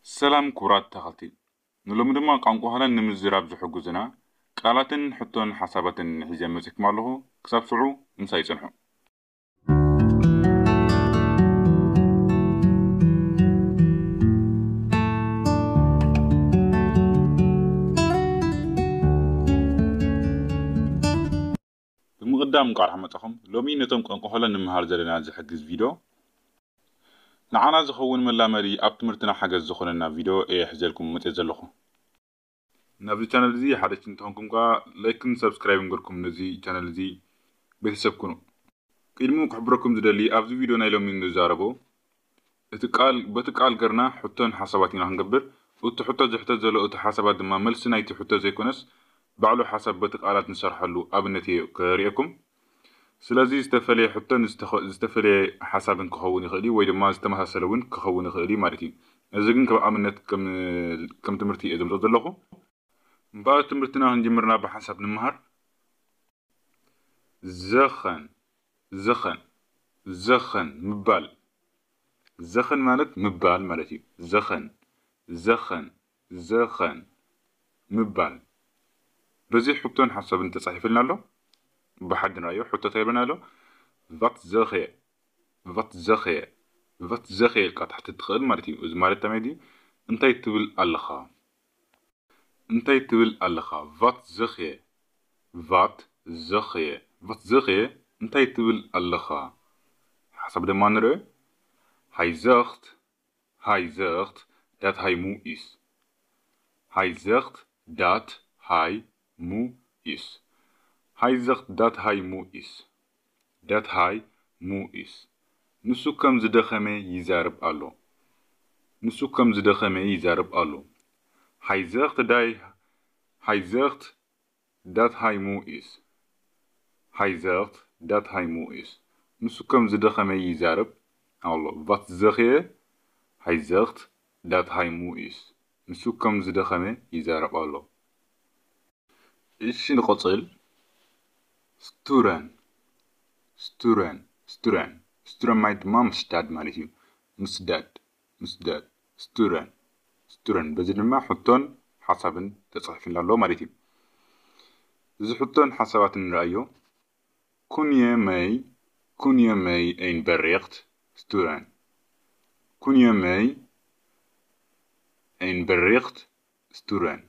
ሰላም ክቡራት ተኸልቲ፣ ንሎሚ ድማ ቋንቋ ሆላንድ ንምዝራብ ዝሕጉዝና ቃላትን ሕቶን ሓሳባትን ሒዘ መጺእኩም ኣለኹ። ክሳብ ሽዑ ምሳይ ጽንሑ። ብምቕዳም እንቋዕ ደሓን መጻኹም። ሎሚ ነቶም ቋንቋ ሆላንድ ንምሃር ዘለና ዝሕግዝ ቪድዮ፣ ንዓና ዝኸውን መላመዲ፣ ኣብ ትምህርትና ሓገዝ ዝኾነና ቪድዮ እየ ሒዘልኩም መጽየ ዘለኹ። ናብዚ ቻነል እዚ ሓደሽቲ እንተኾንኩም ከኣ ላይክን ሰብስክራይብን ገርኩም ነዚ ቻነል እዚ ቤተሰብ ኩኑ። ቅድሚኡ ክሕብረኩም ዝደሊ፣ ኣብዚ ቪድዮ ናይ ሎሚ ንዛረቦ እቲ ቃል፣ በቲ ቃል ገርና ሕቶን ሓሳባት ኢና ክንገብር። እቲ ሕቶ ዝሕተት ዘሎ እቲ ሓሳባት ድማ መልሲ ናይቲ ሕቶ ዘይኮነስ ባዕሉ ሓሳብ በቲ ቃላት ንሰርሐሉ ኣብነት እየ ከርእየኩም። ስለዚ ዝተፈለየ ሕቶን ዝተኸ-፣ ዝተፈለየ ሓሳብን ክኸውን ይኽእል እዩ፣ ወይ ድማ ዝተመሳሰለ እውን ክኸውን ይኽእል እዩ ማለት እዩ። እዚ ግን ከም ኣብነት፣ ከም፣ ከም ትምህርቲ እየ ዘምፅኦ ዘለኹ። እምበኣር ትምህርትና ክንጅምርና ብሓንሳብ ንምሃር። ዘኸን፣ ዘኸን፣ ዘኸን ምባል። ዘኸን ማለት ምባል ማለት እዩ። ዘኸን፣ ዘኸን፣ ዘኸን ምባል። በዚ ሕቶን ሓሳብን ተጻሒፍልና ኣሎ። ብሓድ ንራዮ፣ ሕቶ እንታይ ይብለና ኣሎ? ቫት ዘኸየ፣ ቫት ዘኸየ፣ ቫት ዘኸየ ኢልካ ትሓትት ትኽእል ማለት እዩ። እዚ ማለት ከመይ ድዩ? እንታይ ትብል ኣለኻ? እንታይ ትብል ኣለኻ? ቫት ዘኸየ፣ ቫት ዘኸየ፣ ቫት ዘኸየ እንታይ ትብል ኣለኻ? ሓሳብ ድማ ንርአ። ሃይ ዘኽት፣ ሃይ ዘኽት ዳት ሃይ ሙ ኢስ። ሃይ ዘኽት ዳት ሃይ ሙ ኢስ። ሃይ ዘኽት ዳት ሃይ ሙ ኢስ። ዳት ሃይ ሙ ኢስ። ንሱ ከም ዝደኸመ ይዛረብ ኣሎ። ንሱ ከም ዝደኸመ ይዛረብ ኣሎ። ሃይ ዘኽት ዳይ፣ ሃይ ዘኽት ዳት ሃይ ሙ ኢስ። ሃይ ዘኽት ዳት ሃይ ሙ ኢስ። ንሱ ከም ዝደኸመ ይዛረብ ኣሎ። ቫት ዘኸየ፣ ሃይ ዘኽት ዳት ሃይ ሙ ኢስ። ንሱ ከም ዝደኸመ ይዛረብ ኣሎ። እሺ፣ ንቐጽል። ስቱረን፣ ስቱረን፣ ስቱረን። ስቱረን ማለት ድማ ምስዳድ ማለት እዩ። ምስዳድ፣ ምስዳድ። ስቱረን፣ ስቱረን። በዚ ድማ ሕቶን ሓሳብን ተጻሒፉልና ኣሎ ማለት እዩ። እዚ ሕቶን ሓሳባትን ንርኣዮ። ኩንየ መይ፣ ኩንየ መይ ኤን በሬኽት ስቱረን። ኩንየ መይ ኤን በሬኽት ስቱረን።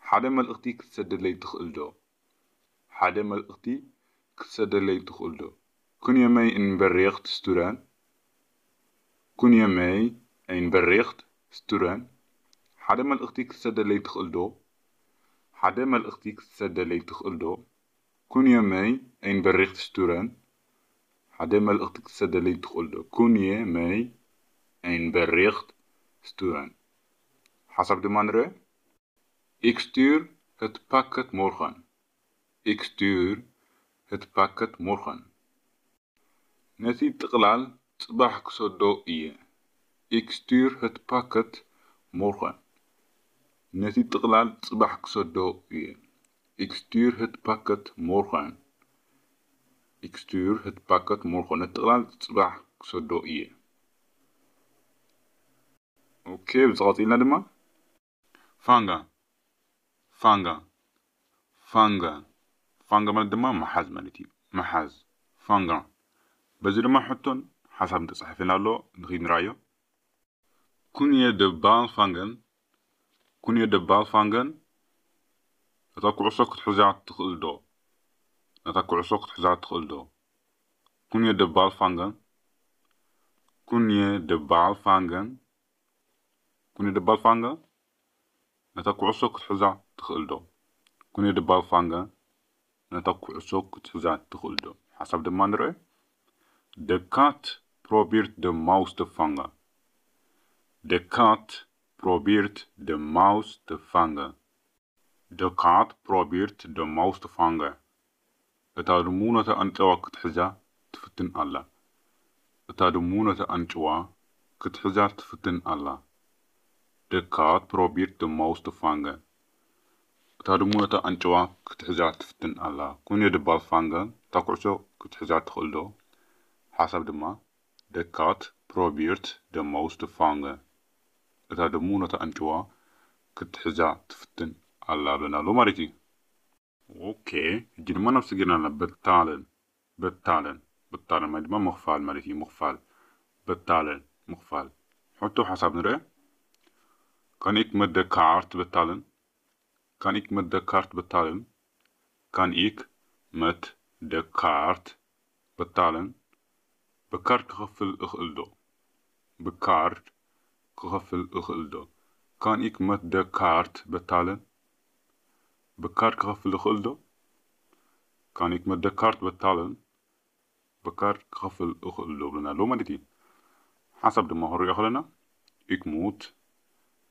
ሓደ መልእኽቲ ክትሰደለይ ትኽእል ዶ? ሓደ መልእኽቲ ክትሰደለይ ትኽእል ዶ? ኩንየ መይ ኤን በሬኽት ስቱረን። ኩንየ መይ ኤን በሬኽት ስቱረን። ሓደ መልእኽቲ ክትሰደለይ ትኽእል ዶ? ሓደ መልእኽቲ ክትሰደለይ ትኽእል ዶ? ኩንየ መይ ኤን በሬኽት ስቱረን። ሓደ መልእኽቲ ክትሰደለይ ትኽእል ዶ? ኩንየ መይ ኤን በሬኽት ስቱረን። ሓሳብ ድማ ንርአ። Ik stuur het pakket morgen. Ik stuur het pakket morgen. ነቲ ጥቕላል ጽባሕ ክሰዶ እየ። Ik stuur het pakket morgen. ነቲ ጥቕላል ጽባሕ ክሰዶ እየ። Ik stuur het pakket morgen. Ik stuur het pakket morgen. ነቲ ጥቕላል ጽባሕ ክሰዶ እየ። ኦኬ፣ ብዚ ቀጺልና ድማ ፋንጋ፣ ፋንጋ፣ ፋንጋ። ፋንጋ ማለት ድማ ምሓዝ ማለት እዩ። ምሓዝ፣ ፋንጋ። በዚ ድማ ሕቶን ሓሳብን ተጻሒፍና ኣሎ፣ ንኺድ ንርኣዮ። ኩንየ ደ ባል ፋንገን፣ ኩንየ ደ ባል ፋንገን፣ ነታ ኩዕሶ ክትሕዛ ትኽእል ዶ? ነታ ኩዕሶ ክትሕዛ ትኽእል ዶ? ኩንየ ደ ባል ፋንገን፣ ኩንየ ደ ባል ፋንገን፣ ኩንየ ደ ባል ፋንገን፣ ነታ ኩዕሶ ክትሕዛ ትኽእል ዶ? ኩንየ ደ ባል ፋንገን፣ ነታ ኩዕሶ ክትሕዛ ትኽእል ዶ? ሓሳብ ድማ ንርአ። De kat probeert de muis te vangen. De kat probeert de muis te vangen. De kat probeert de muis te vangen. እታ ድሙ ነታ ኣንጭዋ ክትሕዛ ትፍትን ኣላ። እታ ድሙ ነታ ኣንጭዋ ክትሕዛ ትፍትን ኣላ። De kat probeert de muis te vangen. እታ ድሙ ነታ ኣንጭዋ ክትሕዛ ትፍትን ኣላ። ኩንየ ደ ባል ፋንገን፣ እታ ኩዕሶ ክትሕዛ ትኽእል ዶ? ሓሳብ ድማ De kat probeert de muis te vangen. እታ ደሞ ነታ ኣንጭዋ ክትሕዛ ትፍትን ኣላ ብለና ኣሎ ማለት እዩ። ኦኬ፣ ሕጂ ድማ ናብ ስጊርና ኣለና። በታለን፣ በታለን፣ በታለን ማለት ድማ ምኽፋል ማለት እዩ። ምኽፋል፣ በታለን፣ ምኽፋል። ሕቶ ሓሳብ ንርአ። Kan ik met de kaart betalen? Kan ik met de kaart betalen? Kan ik met de kaart betalen? ብካርድ ክኸፍል እኽእል ዶ? ብካርድ ክኸፍል እኽእል ዶ? Kan ik met de kaart betalen? ብካርድ ክኸፍል እኽእል ዶ? Kan ik met de kaart betalen? ብካርድ ክኸፍል እኽእል ዶ ብለና ኣሎ ማለት እዩ። ሓሳብ ድማ ክንሪኦ ከለና፣ ik moet,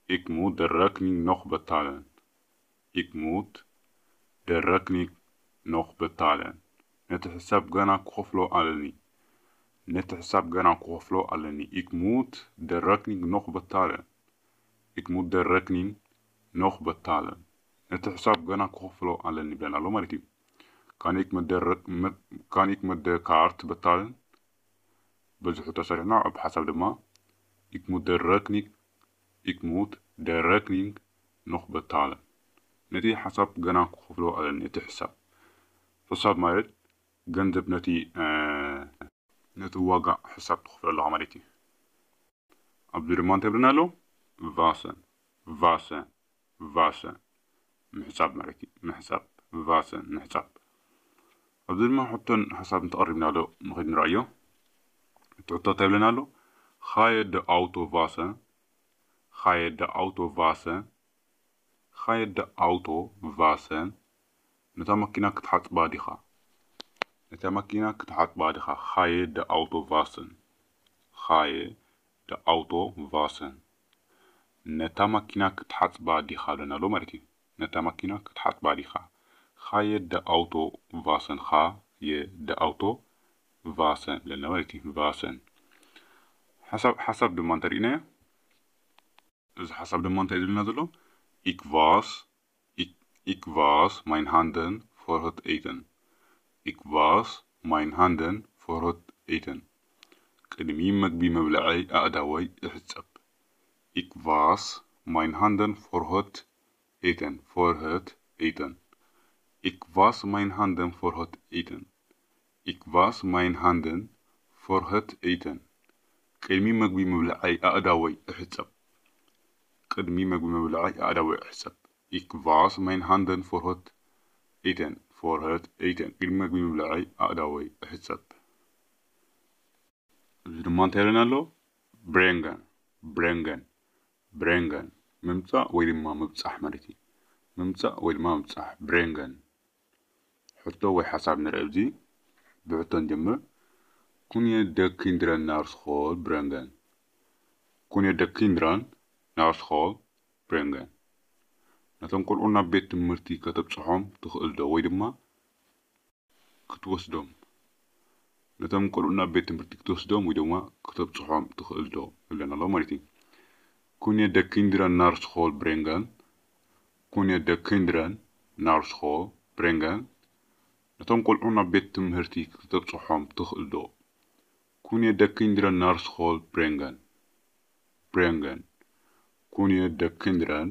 ik moet de rekening nog betalen. Ik moet de rekening nog betalen. ነቲ ሕሳብ ገና ክኸፍሎ ኣለኒ። ነቲ ሕሳብ ገና ክኸፍሎ ኣለኒ። Ik moet de rekening nog betalen. Ik moet de rekening nog betalen. ነቲ ሕሳብ ገና ክኸፍሎ ኣለኒ ብለና ኣሎ ማለት እዩ። Kan ik met de re-, met, kan ik met de kaart betalen? በዚ ሕቶ ሰሪሕና ኣብ ሓሳብ ድማ ik moet de rekening, ik moet de rekening nog betalen. ነቲ ሓሳብ ገና ክኸፍሎ ኣለኒ። እቲ ሕሳብ፣ ሕሳብ ማለት ገንዘብ ነቲ፣ እ፣ ነቲ ዋጋ ሕሳብ ትኸፍሎ ኣለኻ ማለት እዩ። ኣብዚ ድማ እንታይ ይብለና ኣሎ? Wassen, wassen, wassen። ምሕጻብ ማለት እዩ። ምሕጻብ፣ wassen፣ ምሕጻብ። ኣብዚ ድማ ሕቶን ሓሳብን ተቐሪብና ኣሎ፣ ንኸይድ ንርኣዮ። እቲ ሕቶ እንታይ ይብለና ኣሎ? Ga je de auto wassen? Ga je de auto wassen? Ga je de auto wassen? ነታ መኪና ክትሓጽባ ዲኻ? ነታ መኪና ክትሓጽባ ዲኻ? Ga je de auto wassen? Ga je de auto wassen? ነታ መኪና ክትሓጽባ ዲኻ ብለና ኣሎ ማለት እዩ። ነታ መኪና ክትሓጽባ ዲኻ? Ga je de auto wassen? Ga je de auto wassen? ብለና ማለት እዩ። Wassen። ሓሳብ፣ ሓሳብ ድማ እንተሪእናዮ፣ እዚ ሓሳብ ድማ እንታይ ዝብልና ዘሎ? Ik was, ik, ik was mijn handen voor het eten. Ik was mijn handen voor het eten. ቅድሚ መግቢ ምብልዐይ ኣእዳወይ እሕጸብ። Ik was mijn handen voor het eten, voor het eten. Ik was mijn handen voor het eten. Ik was mijn handen voor het eten. ቅድሚ መግቢ ምብልዓይ ኣእዳወይ እሕጸብ። ቅድሚ መግቢ ምብልዓይ ኣእዳወይ እሕጸብ። Ik was mijn handen voor het eten, voor het eten. ቅድሚ መግቢ ምብልዓይ ኣእዳወይ እሕጸብ። እዚ ድማ እንታይ ይብለና ኣሎ? Brengen, brengen, brengen። ምምጻእ ወይ ድማ ምብጻሕ ማለት እዩ። ምምጻእ ወይ ድማ ምብጻሕ፣ brengen። ሕቶ ወይ ሓሳብ ንርኢ ኣብዚ። ብሕቶ ንጀምር። Kun je de kinderen naar school brengen? Kun je de kinderen naar school brengen? ነቶም ቆልዑ ናብ ቤት ትምህርቲ ከተብጽሖም ትኽእል ዶ? ወይ ድማ ክትወስዶም፣ ነቶም ቆልዑ ናብ ቤት ትምህርቲ ክትወስዶም ወይ ድማ ክተብጽሖም ትኽእል ዶ? ይብለና ኣሎ ማለት እዩ። Kun je de kinderen naar school brengen? Kun je de kinderen naar school brengen? ነቶም ቆልዑ ናብ ቤት ትምህርቲ ክተብጽሖም ትኽእል ዶ? Kun je de kinderen naar school brengen? Brengen. Kun je de kinderen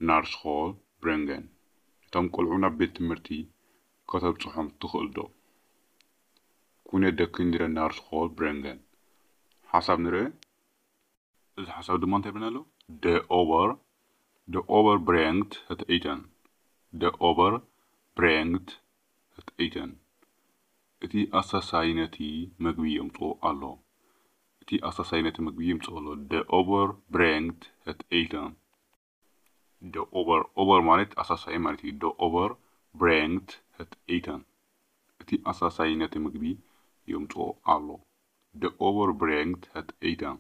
naar school brengen? ነቶም ቆልዑ ናብ ቤት ትምህርቲ ከተብጽሖም ትኽእል ዶ? Kun je de kinderen naar school brengen? ሓሳብ ንርኢ። እዚ ሓሳብ ድማ እንታይ ይብለና ኣሎ? De ober, de ober brengt het eten. De ober brengt het eten. እቲ ኣሳሳይ ነቲ መግቢ የምጽኦ ኣሎ። እቲ ኣሳሳይ ነቲ መግቢ የምጽኦ ኣሎ። De ober brengt het eten. De ober, ober ማለት ኣሳሳይ ማለት እዩ። De ober brengt het eten. እቲ ኣሳሳይ ነቲ ምግቢ የምጽኦ ኣሎ። De ober brengt het eten.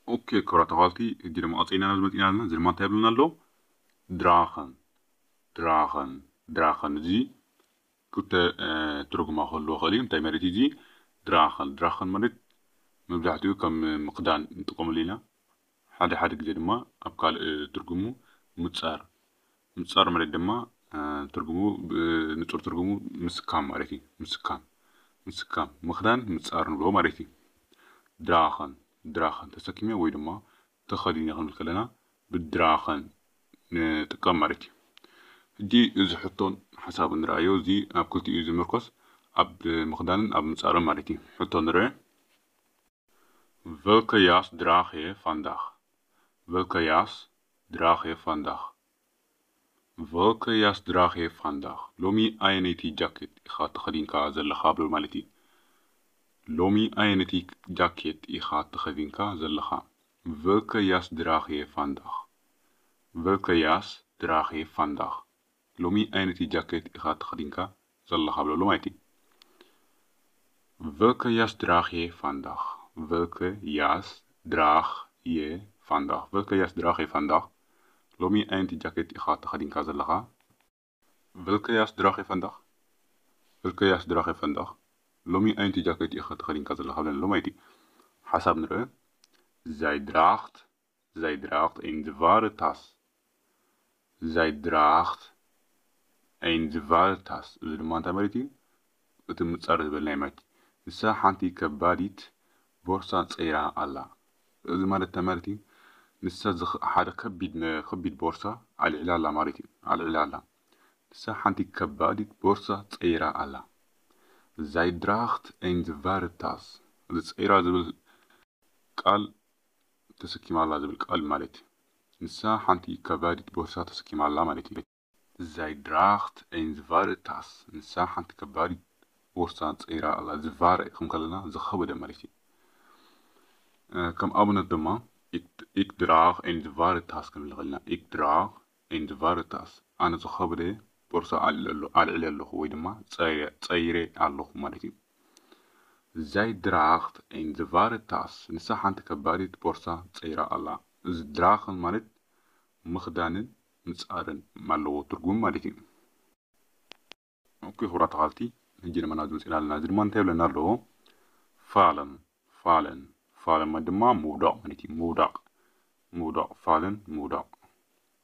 ኦኬ፣ ክቡራት ተኸታተልቲ፣ ሕጂ ድማ ቀጺልና ናብ ዝመጽእና ዘለና፣ እዚ ድማ እንታይ ይብለና ኣሎ? Dragen፣ dragen፣ dragen። እዚ ክልተ፣ እ፣ ትርጉማ ክህልዎ ይኽእል እዩ። እንታይ ማለት እዩ እዚ? Dragen፣ dragen ማለት መብዛሕትኡ ከም ምኽዳን ንጥቀመሉ ኢና። ሓደ ሓደ ግዜ ድማ ኣብ ካልእ ትርጉሙ ምጻር። ምጻር ማለት ድማ፣ እ፣ ትርጉሙ፣ ብ-፣ ንጹር ትርጉሙ ምስካም ማለት እዩ። ምስካም፣ ምስካም፣ ምኽዳን፣ ምጻር ንብሎ ማለት እዩ። Dragen፣ dragen፣ ተሰኪመ ወይ ድማ ተኸዲነ ክንብል ከለና ብድራኸን ንጥቀም ማለት እዩ። ሕጂ እዚ ሕቶን ሓሳብ ንርኣዮ። እዚ ኣብ ክልቲኡ ዝምርኮስ፣ ኣብ ምኽዳንን ኣብ ምጻርን ማለት እዩ። ሕቶ ንርአ። Welke jas draag je vandaag? Welke jas draag je vandaag? Welke jas draag je vandaag? ሎሚ ኣየነይቲ ጃኬት ኢኻ ተኸዲንካ ዘለኻ ብሎ ማለት እዩ። ሎሚ ኣየነይቲ ጃኬት ኢኻ ተኸዲንካ ዘለኻ? Welke jas draag je vandaag? Welke jas draag je vandaag? ሎሚ ኣየነይቲ ጃኬት ኢኻ ተኸዲንካ ዘለኻ ብሎ ማለት እዩ። Welke jas draag je vandaag? Welke jas draag je vandaag? Welke jas draag je vandaag? ሎሚ ኣየነይቲ ጃኬት ኢኻ ተኸዲንካ ዘለኻ? Welke jas draag je vandaag? Welke jas draag je vandaag? ሎሚ ኣየነይቲ ጃኬት ኢኻ ተኸዲንካ ዘለኻ ብለና ኣሎ ማለት እዩ። ሓሳብ ንርአ። Zij draagt, zij draagt een zware tas. Zij draagt een zware tas. እዚ ድማ እንታይ ማለት እዩ? እቲ ምጻር ዝበልናይ ማለት እዩ። ንሳ ሓንቲ ከባዲት ቦርሳ ጸይራ ኣላ። እዚ ማለት እንታይ ማለት እዩ? ንሳ ዝኽ-፣ ሓደ ከቢድ ነ-፣ ከቢድ ቦርሳ ኣልዒላ ኣላ ማለት እዩ። ኣልዒላ ኣላ። ንሳ ሓንቲ ከባዲት ቦርሳ ጸይራ ኣላ። Zij draagt een zware tas. እዚ ጸይራ ዝብል ቃል ተሰኪማ ኣላ ዝብል ቃል ማለት እዩ። ንሳ ሓንቲ ከባዲት ቦርሳ ተሰኪማ ኣላ ማለት እዩ። Zij draagt een zware tas. ንሳ ሓንቲ ከባዲት ቦርሳ ጸይራ ኣላ። ዝቫረ ከም ከለና ዝኸበደ ማለት እዩ። እ፣ ከም ኣብነት ድማ፣ ik, ik draag een zware tas ክንብል ንኽእል ኢና። Ik draag een zware tas. ኣነ ዝኸበደ ቦርሳ ኣልዒለ ኣለ-፣ ኣልዒለ ኣለኹ ወይ ድማ ጸይረ-፣ ጸይረ ኣለኹ ማለት እዩ። Zij draagt een zware tas. ንሳ ሓንቲ ከባዲት ቦርሳ ጸይራ ኣላ። እዚ ድራኸን ማለት ምኽዳንን ምጻርን ኣለዎ ትርጉም ማለት እዩ። ኦኬ፣ ክቡራት ተኻልቲ፣ ሕጂ ድማ ናብዚ መጺና ኣለና። እዚ ድማ እንታይ ይብለና ኣለዎ? ፋለን፣ ፋለን፣ ፋለን ማለት ድማ ምውዳቕ ማለት እዩ። ምውዳቕ፣ ምውዳቕ፣ ፋለን፣ ምውዳቕ።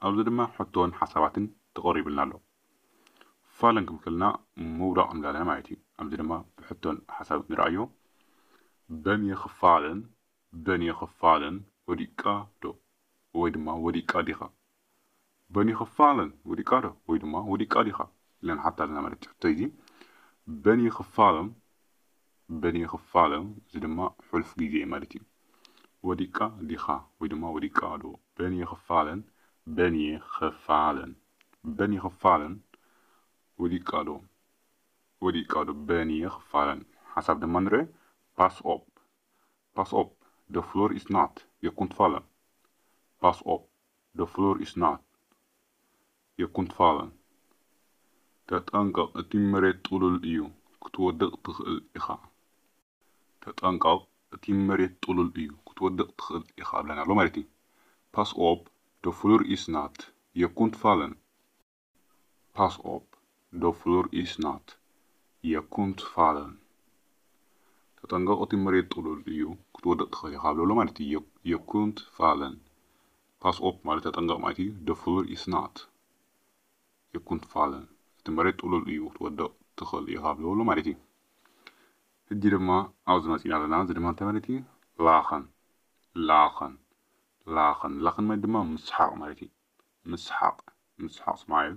ኣብዚ ድማ ሕቶን ሓሳባትን ተቐሪብልና ኣሎ። ፋለን ክንብል ከለና ምውዳቕ ንብላለን ማለት እዩ። ኣብዚ ድማ ብሕቶን ሓሳብ ንርኣዮ። Ben je gevallen? Ben je gevallen? ወዲቕካ ዶ? ወይ ድማ ወዲቕካ ዲኻ? Ben je gevallen? ወዲቕካ ዶ? ወይ ድማ ወዲቕካ ዲኻ? ኢለን ሓታ ኣለና ማለት እዩ። ሕቶ እዚ ben je gevallen? Ben je gevallen? እዚ ድማ ሕሉፍ ግዜ ማለት እዩ። ወዲቕካ ዲኻ? ወይ ድማ ወዲቕካ ዶ? Ben je gevallen? Ben je gevallen? Ben je gevallen? ወዲቕካ ዶ? ወዲቕካ ዶ? Ben je gevallen? ሓሳብ ድማ ንርአ። Pas op. Pas op, de vloer is nat. Je kunt vallen. Pas op, de vloer is nat. Je kunt vallen. ተጠንቀቕ፣ እቲ መሬት ጥሉል እዩ፣ ክትወድቕ ትኽእል ኢኻ። ተጠንቀቕ፣ እቲ መሬት ጥሉል እዩ፣ ክትወድቕ ትኽእል ኢኻ ብለና ኣሎ ማለት እዩ። Pas op, de vloer is nat. Je kunt vallen. Pas op, de vloer is nat. Je kunt vallen. ተጠንቀቕ፣ እቲ መሬት ጥሉል እዩ፣ ክትወድቕ ትኽእል ኢኻ ብሎ ኣሎ ማለት እዩ። Je, je kunt vallen. Pas op ማለት ተጠንቀቕ ማለት እዩ። De vloer is nat. Je kunt vallen. እቲ መሬት ጥሉል እዩ፣ ክትወድቕ ትኽእል ኢኻ ብሎ ኣሎ ማለት እዩ። ሕጂ ድማ ኣብዚ መጺና ኣለና። እዚ ድማ እንታይ ማለት እዩ? Lachen. Lachen. Lachen. Lachen ማለት ድማ ምስሓቕ ማለት እዩ። ምስሓቕ፣ ምስሓቕ፣ smile።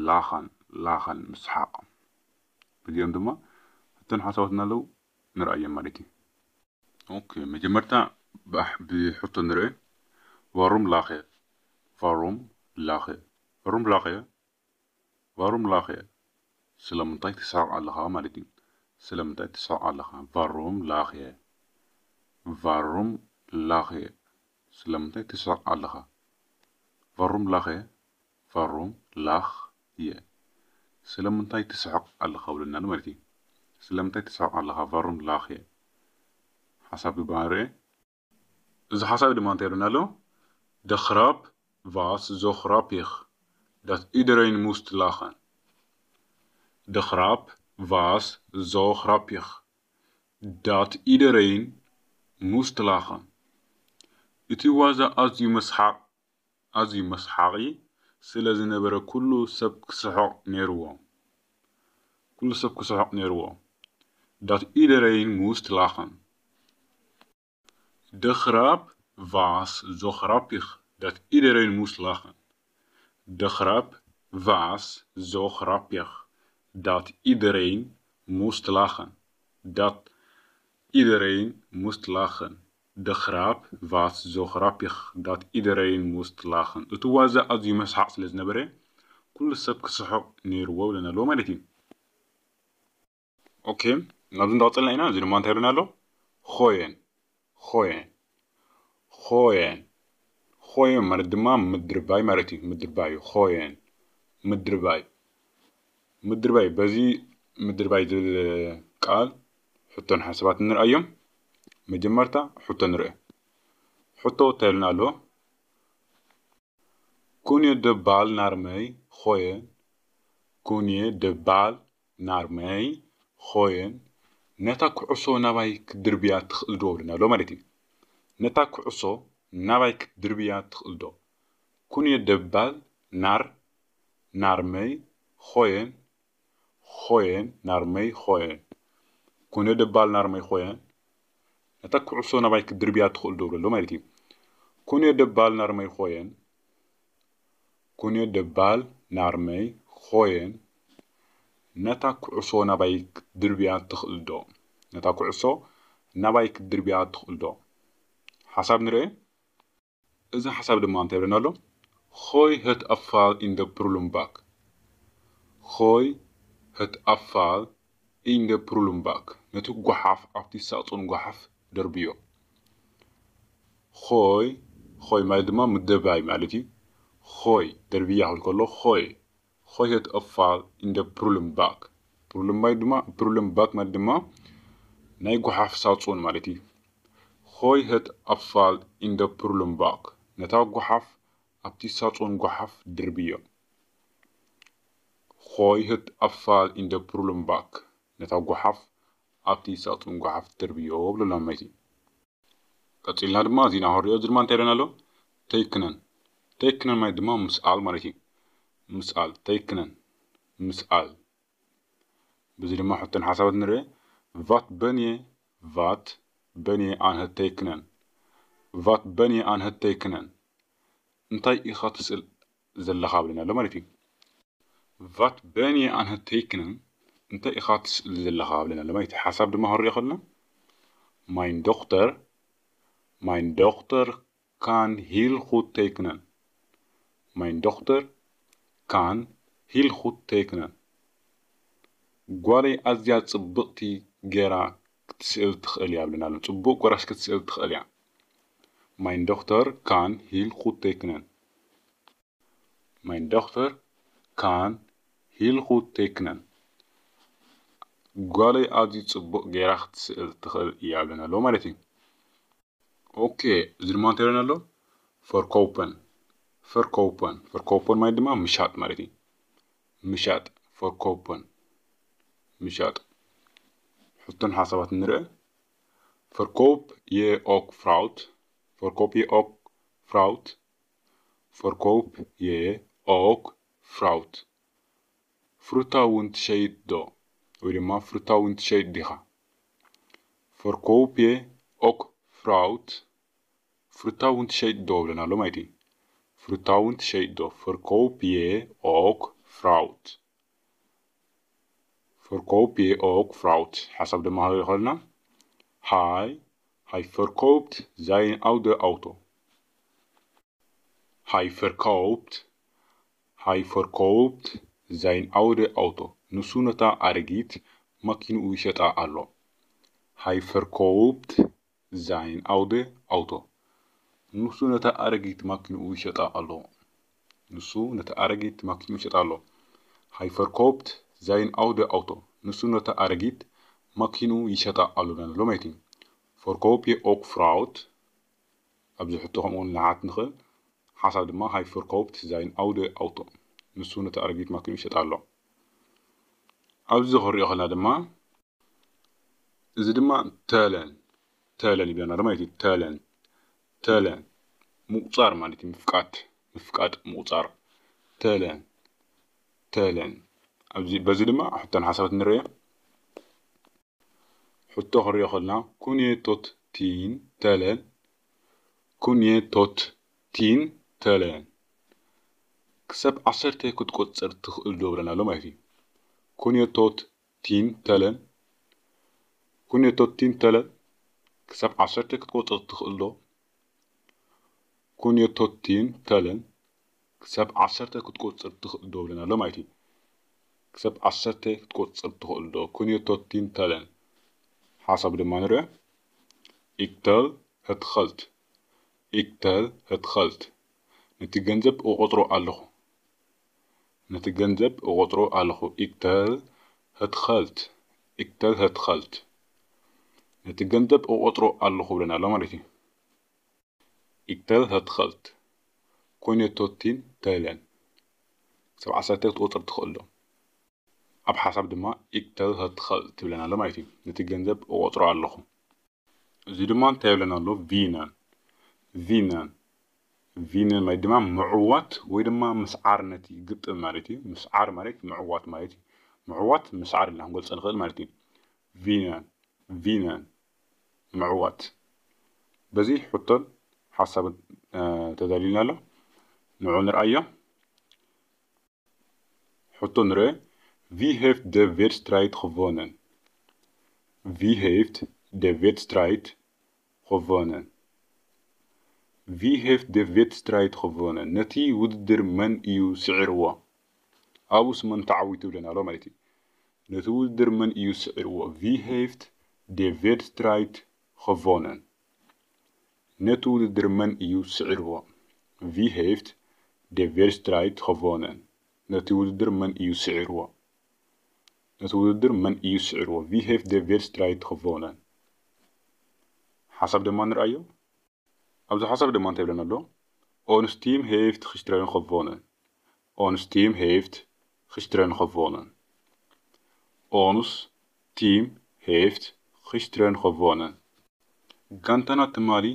Lachen፣ lachen፣ ምስሓቕ። እዚኦም ድማ እተን ሓሳባትና ኣለዉ ንርኣዮም ማለት እዩ። ኦኬ፣ መጀመርታ ብኣሕ-፣ ብሕቶ ንርአ። Waarom lach je? Waarom lach je? Waarom lach je? Waarom lach je? ስለምንታይ ትስሕቕ ኣለኻ ማለት እዩ። ስለምንታይ ትስሕቕ ኣለኻ? Waarom lach je? Waarom lach je? ስለምንታይ ትስሕቕ ኣለኻ? Waarom lach je? Waarom lach je? ስለምንታይ ትስሕቕ ኣለኻ ብለና ኣሎ ማለት እዩ። ስለምንታይ ትስሕቕ ኣለኻ? Waarom lach je? ሓሳብ ግባን ርአ። እዚ ሓሳብ ድማ እንታይ ይብለና ኣሎ? De grap was zo grappig dat iedereen moest lachen. De grap was zo grappig dat iedereen moest lachen. እቲ ዋዛ ኣዝዩ መስሓቕ፣ ኣዝዩ መስሓቒ ስለ ዝነበረ ኩሉ ሰብ ክስሕቕ ነይርዎ። ኩሉ ሰብ ክስሕቕ ነይርዎ። Dat iedereen moest lachen. De grap Was so hab ich dat iedereen muss lachen. De grap was so hab ich dat iedereen muss lachen. Dat iedereen muss lachen. De grap was so hab ich dat iedereen muss lachen. እቲ ዋዛ ኣዝዩ መስሓቕ ስለ ዝነበረ ኩሉ ሰብ ክስሕቕ ነይርዎ ብለና ኣለዎ ማለት እዩ። ኦኬ፣ ናብዚ እንዳቐጸልና ኢና። እዚ ድማ እንታይ ይብለና ኣሎ? ኾየን፣ ኾየን፣ ኾየን፣ ኾየን ማለት ድማ ምድርባይ ማለት እዩ። ምድርባይ እዩ። ኾየን፣ ምድርባይ፣ ምድርባይ። በዚ ምድርባይ ዝብል ቃል ሕቶን ሓሳባት ንርኣዮም። መጀመርታ ሕቶ ንርአ። ሕቶ እንታይ ይብለና ኣሎ? Kun je de bal naar mij gooien? Kun je de bal naar mij gooien? ነታ ኩዕሶ ናባይ ክትድርብያ ትኽእል ዶ ብለና ኣሎ ማለት እዩ። ነታ ኩዕሶ ናባይ ክትድርብያ ትኽእል ዶ? Kun je de bal naar, naar mij gooien? Gooien, naar mij gooien. Kun je de bal naar mij gooien? ነታ ኩዕሶ ናባይ ክትድርብያ ትኽእል ዶ ብለሎ ማለት እዩ። Kun je de bal naar mij gooien? Kun je de bal naar mij gooien? ነታ ኩዕሶ ናባይ ክትድርብያ ትኽእል ዶ? ነታ ኩዕሶ ናባይ ክትድርብያ ትኽእል ዶ? ሓሳብ ንርአ። እዚ ሓሳብ ድማ እንታይ ይብለና ኣሎ? Gooi het afval in de prullenbak. Gooi het afval in de prullenbak. ነቲ ጓሓፍ ኣብቲ ሳጹን ጓሓፍ ደርብዮ። Gooi፣ gooi ማለት ድማ ምድርባይ ማለት እዩ። Gooi፣ ደርብያ ክብል ከሎ gooi። Gooi het afval in de prullenbak. Prullenbak ድማ፣ prullenbak ማለት ድማ ናይ ጓሓፍ ሳጹን ማለት እዩ። Gooi het afval in de prullenbak. ነታ ጓሓፍ ኣብቲ ሳጹን ጓሓፍ ድርብዮ። Gooi het afval in de prullenbak. ነታ ጓሓፍ ኣብቲ ሳጹን ጓሓፍ ድርብዮ ብለና ማለት እዩ። ቀጺልና ድማ እዚና ክንሪኦ፣ እዚ ድማ እንታይ ይብለና ኣሎ? Teikenen። Teikenen ማለት ድማ ምስኣል ማለት እዩ። ምስኣል፣ teikenen፣ ምስኣል። በዚ ድማ ሕቶን ሓሳባት ንርአ። Wat ben je, wat ben je aan het teikenen? Wat ben je aan het teikenen? እንታይ ኢኻ ትስእል ዘለኻ ብለና ኣሎ ማለት እዩ። Wat ben je aan het teikenen? እንታይ ኢኻ ትስእል ዘለኻ ብለና ኣሎ ማለት እዩ። ሓሳብ ድማ ክንሪኦ ከለና፣ Mijn dochter, mijn dochter kan heel goed teikenen. Mijn dochter kan heel goed teikenen. ጓለይ ኣዝያ ጽብቕቲ ጌራ ክትስእል ትኽእል እያ ብለና ኣሎ። ጽቡቕ ጎራሽ ክትስእል ትኽእል እያ። Mijn dochter kan heel goed teikenen. Mijn dochter kan heel goed teikenen. ጓለይ ኣዝዩ ጽቡቕ ጌራ ክትስእል ትኽእል እያ ብለና ኣሎ ማለት እዩ። ኦኬ፣ እዚ ድማ እንታይ ይብለና ኣሎ? Verkopen። Verkopen። Verkopen ማለት ድማ ምሻጥ ማለት እዩ። ምሻጥ፣ verkopen። ምሻጥ። ሕቶን ሓሳባት ንርአ። Verkoop je ook fruit? Verkoop je ook fruit? Verkoop je ook fruit? ፍሩታውን ትሸይጥ ዶ? ወይ ድማ ፍሩታውን ትሸይጥ ዲኻ? Verkoop je ook fruit? ፍሩታውን ትሸይጥ ዶ ብለና ኣሎ ማለት እዩ። ፍሩታውን ትሸይጥ ዶ? Verkoop je ook fruit? Verkoop je ook fruit? ሓሳብ ድማ ክንርኢ ከለና፣ Hij, hij verkoopt zijn oude auto. Hij verkoopt, hij verkoopt zijn oude auto. ንሱ ነታ ኣረጊት ማኪንኡ ይሸጣ ኣሎ። Hij verkoopt zijn oude auto. ንሱ ነታ ኣረጊት ማኪንኡ ይሸጣ ኣሎ። ንሱ ነታ ኣረጊት ማኪንኡ ይሸጣ ኣሎ። Hij verkoopt zijn oude auto. ንሱ ነታ ኣረጊት ማኪንኡ ይሸጣ ኣሎ ንብሎ ማለት እዩ። Verkoop je ook fruit? ኣብዚ ሕቶ ከምኡ እውን ንሓት ንኽእል። ሓሳብ ድማ፣ Hij verkoopt zijn oude auto. ንሱ ነታ ኣረጊት ማኪንኡ ይሸጣ ኣሎ። ኣብዚ ክንሪኦ ከለና ድማ፣ እዚ ድማ tellen፣ tellen ይብለና ድማ ማለት እዩ። Tellen፣ tellen ምቁጻር ማለት እዩ። ምፍቃድ፣ ምፍቃድ፣ ምቁጻር። Tellen፣ tellen። ኣብዚ፣ በዚ ድማ ሕቶን ሓሳባት ንርአ። ሕቶ ክንሪኦ ከለና፣ Kun je tot tien tellen? Kun je tot tien tellen. ክሳብ ዓሰርተ ክትቆጽር ትኽእል ዶ ብለና ኣሎ ማለት እዩ። Kun je tot tien tellen? Kun je tot tien tellen? ክሳብ ዓሰርተ ክትቆጽር ትኽእል ዶ? Kun je tot tien tellen? ክሳብ ዓሰርተ ክትቆጽር ትኽእል ዶ ብለና ኣሎ ማለት እዩ። ክሳብ ዓሰርተ ክትቆጽር ትኽእል ዶ? Kun je tot tien tellen? ሓሳብ ድማ ንርአ። Ik tel het geld. Ik tel het geld. ነቲ ገንዘብ እቆጽሮ ኣለኹ። ነቲ ገንዘብ እቆጽሮ ኣለኹ። Ik tel het geld. Ik tel het geld. ነቲ ገንዘብ እቆጽሮ ኣለኹ ብለና ኣሎ ማለት እዩ። Ik tel het geld. Kun je tot tien tellen? ክሳብ ዓሰርተ ክትቆጽር ትኽእል ዶ? ኣብ ሓሳብ ድማ ik tel het geld ትብለና ኣሎ ማለት እዩ። ነቲ ገንዘብ እቆጽሮ ኣለኹ። እዚ ድማ እንታይ ይብለና ኣሎ? Winnen. Winnen. Winnen ማለት ድማ ምዕዋት ወይ ድማ ምስዓር ነቲ ግጥም ማለት እዩ። ምስዓር ማለት ምዕዋት ማለት እዩ። ምዕዋት ምስዓር ኢልና ክንገልጾ ንኽእል ማለት እዩ። Winnen. Winnen. ምዕዋት። በዚ ሕቶን ሓሳብን፣ እ፣ ተዳልዩልና ኣሎ። ንዑ ንርኣዮ። ሕቶ ንርአ። Wie heeft de wedstrijd gewonnen? Wie heeft de wedstrijd gewonnen? Wie heeft de wedstrijd gewonnen? ነቲ ውድድር መን እዩ ስዒርዎ? ኣብኡስ መን ተዓዊቱ ብለና ኣሎ ማለት እዩ። ነቲ ውድድር መን እዩ ስዒርዎ? Wie heeft de wedstrijd gewonnen? ነቲ ውድድር መን እዩ ስዒርዎ? Wie heeft de wedstrijd gewonnen? ነቲ ውድድር መን እዩ ስዒርዎ? ነቲ ውድድር መን እዩ ስዒርዎ? Wie heeft de wedstrijd gewonnen? ሓሳብ ድማ ንርኣዮ። ኣብዚ ሓሳብ ድማ እንታይ ይብለና ኣሎ? Ons team heeft gisteren gewonnen. Ons team heeft gisteren gewonnen. Ons team heeft gisteren gewonnen. ጋንታና ትማሊ